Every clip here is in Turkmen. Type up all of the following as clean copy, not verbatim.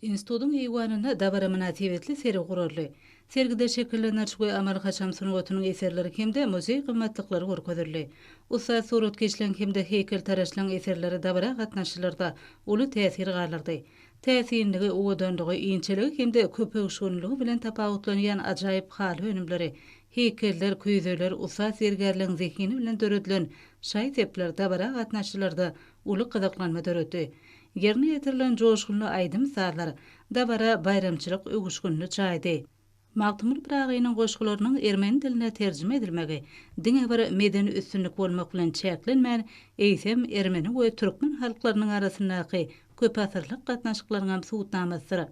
Institutyň eýwanynda dabara mynasybetli sergi guraldy. Sergide şekillendiriş we amaly-haşam sungatynyň eserleri hem-de muzeý gymmatlyklary görkezildi. Ussat suratkeşleň hem-de heýkeltaraşlaň eserleri dabara gatnaşyjylarda uly täsir galdyrdy. Täsinligi, owadanlygy, inçeligi hem-de köpöwüşginligi bilen tapawutlanýan ajaýyp haly önümleri, heýkeller, küýzeler, ussat zergärleň zehini bilen döredilen şaý-sepler dabara gatnaşyjylarda uly gyzyklanma döretdi. Ýerine ýetirilen joşgunly aýdym-sazlar dabara baýramçylyk öwüşginini çaýdy. Magtymguly Pyragynyň goşgularynyň ermeni diline terjime edilmegi diňe bir medeni üstünlik bolmak bilen çäklenmän, eýsem, ermeni we türkmen halklarynyň arasyndaky köpasyrlyk gatnaşyklaryňam subutnamasydyr.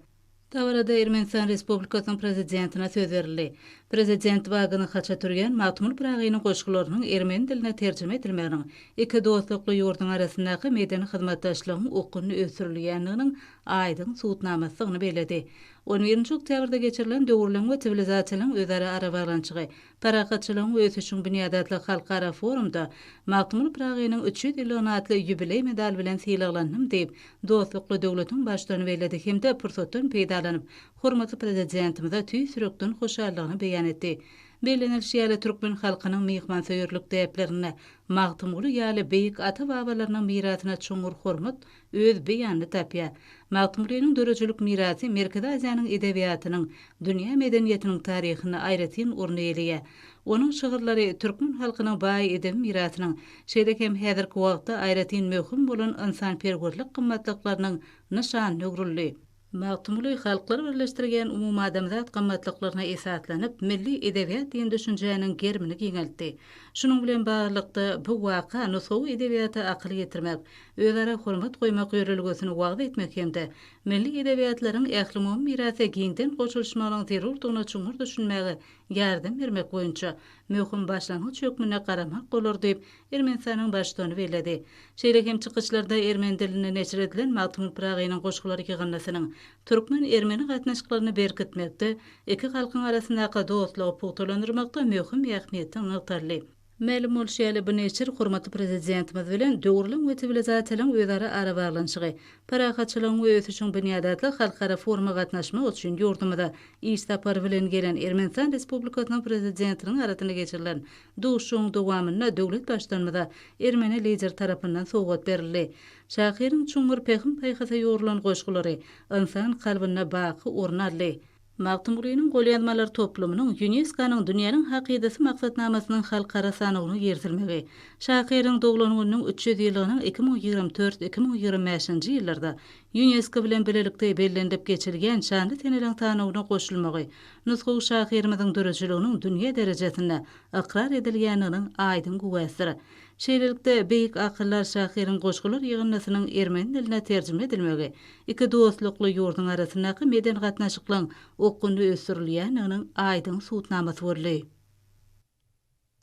Dabarada Ermenistan Respublikasynyň Prezidentine söz berildi. Prezident Wagan Haçaturýan Magtymguly Pyragynyň goşgularynyň ermeni diline terjime edilmeginiň iki dostlukly ýurduň arasyndaky medeni hyzmatdaşlygyň okgunly ösdürilýändiginiň aýdyň subutnamasydygyny belledi. On birinji oktýabrda geçirilen Döwürleň we siwilizasiýalaryň özara arabaglanyşygy, Parahatçylygyň we ösüşiň binýady atly halkara forumda Magtymguly Pyragynyň 300 ýyllygyna atly ýubileý medaly bilen sylaglandym diýip, dostlukly döwletiň Baştutany belledi hem-de pursatdan peýdalanyp, hormatly Prezidentimize tüýs ýürekden hoşallygyny beýan etdi. Bellenilişi ýaly, türkmen halkynyň myhmansöýerlik däplerinde Magtymguly ýaly beýik ata-babalarynyň mirasyna çuňňur hormat öz beýanyny tapýar. Magtymgulynyň döredijilik mirasy Merkezi Aziýanyň edebiýatynyň, dünýä medeniýetiniň taryhynda aýratyn orun eýeleýär. Onuň şygyrlary türkmen halkynyň baý edebi mirasynyň, şeýle hem häzirki wagtda aýratyn möhüm bolan ynsanperwerlik gymmatlyklarynyň nyşanyna öwrüldi. Magtymguly halklary birleşdirýän umumadamzat gymmatlyklaryna esaslanyp, milli edebiýat diýen düşünjäniň gerimini giňeltdi. Şunuň bilen baglylykda, bu waka nusgawy edebiýata akyl ýetirmek, özara hormat goýmak ýörelgesini wagyz etmek hem-de milli edebiýatlaryň ählumumy mirasa giňden goşulyşmagynyň zerurdygyna çuňňur düşünmäge ýardam bermek boýunça möhüm başlangyç hökmünde garamak bolar diýip, Ermenistanyň Baştutany belledi. Şeýle hem çykyşlarda ermeni dilinde neşir edilen Magtymguly Pyragynyň goşgular ýygyndysynyň türkmen-ermeni gatnaşyklaryny berkitmekde, iki halkyň arasyndaky dostlugy pugtalandyrmakda möhüm ähmiýeti nygtaldy. Mälim bolşy ýaly, bu neşir hormatly Prezidentimiz bilen Döwürleň we siwilizasiýalaryň özara arabaglanyşygy, parahatçylygyň we ösüşiň binýady atly halkara foruma gatnaşmak üçin ýurdumyza iş sapary bilen gelen Ermenistan Respublikasynyň Prezidentiniň arasynda geçirilen Duşuşygyň dowamynda döwlet Baştutanymyza ermeni Lideri tarapyndan sowgat berildi. Şahyryň çuňňur pähim-paýhasa ýugrulan goşgulary ynsan kalbynda baky orun aldy. Magtymgulynyň golýazmalar toplumynyň ÝUNESKO-nyň Dünýäniň hakydasy maksatnamasynyň halkara sanawyna girizilmegi, şahyryň doglan gününiň 300 ýyllygynyň 2024, 2025-nji ýyllarda Ýunesko bilen bilelikde bellenilip geçilýän şanly seneleriň sanawyna goşulmagy nusgawy şahyrymyzyň döredijiliginiň dünýä derejesinde ykrar edilýändiginiň aýdyň güwäsidir. Şeýlelikde, beýik akyldar şahyryň goşgular ýygyndysynyň ermeni diline terjime edilmegi iki dostlukly ýurduň arasyndaky medeni gatnaşyklaryň okgunly ösdürilýändiginiň aýdyň subutnamasy boldy.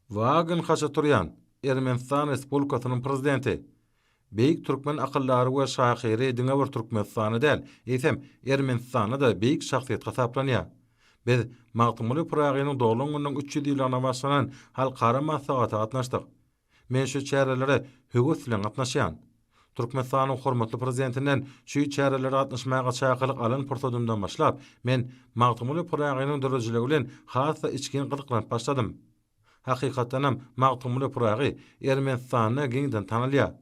Waagn Haçaturýan, Ermenistan Respublikasynyň Prezidenti. Beýik türkmen akyldary we şahyry diňe bir Türkmenistanda däl, eýsem, Ermenistanda-da beýik şahsyýet hasaplanýar. Biz Magtymguly Pyragynyň doglan gününiň 300 ýyllygyna bagyşlanan halkara maslahata gatnaşdyk. Men şu çärelere höwes bilen gatnaşýan. Türkmenistanyň hormatly Prezidentinden şu çärelere gatnaşmaga çakylyk alan pursadymdan başlap, men Magtymguly Pyragynyň döredijiligi bilen has-da içgin gyzyklanyp başladym. Hakykatdanam, Magtymguly Pyragy Ermenistanda giňden tanalýar.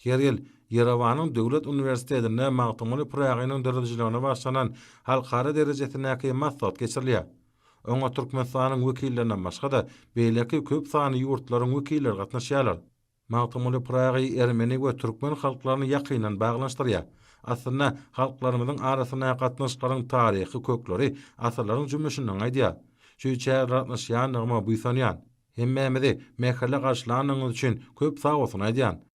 Her ýyl Ýerewanyň döwlet uniwersitetinde Magtymguly Pyragynyň döredijiligine bagyşlanan halkara derejesindäki maslahat geçirilýär. Oňa Türkmenistanyň wekillerinden başga-da, beýleki köp sanly ýurtlaryň wekilleri gatnaşýarlar. Magtymguly Pyragy ermeni we türkmen halklaryny ýakyndan baglanyşdyrýar. Aslynda, halklarymyzyň arasyndaky gatnaşyklaryň taryhy kökleri asyrlaryň jümmüşinden gaýdýar. Şu çärä gatnaşýandygyma buýsanýan. Hemmämizi mähirli garşylandygyňyz üçin köp sagbolsun aýdýan.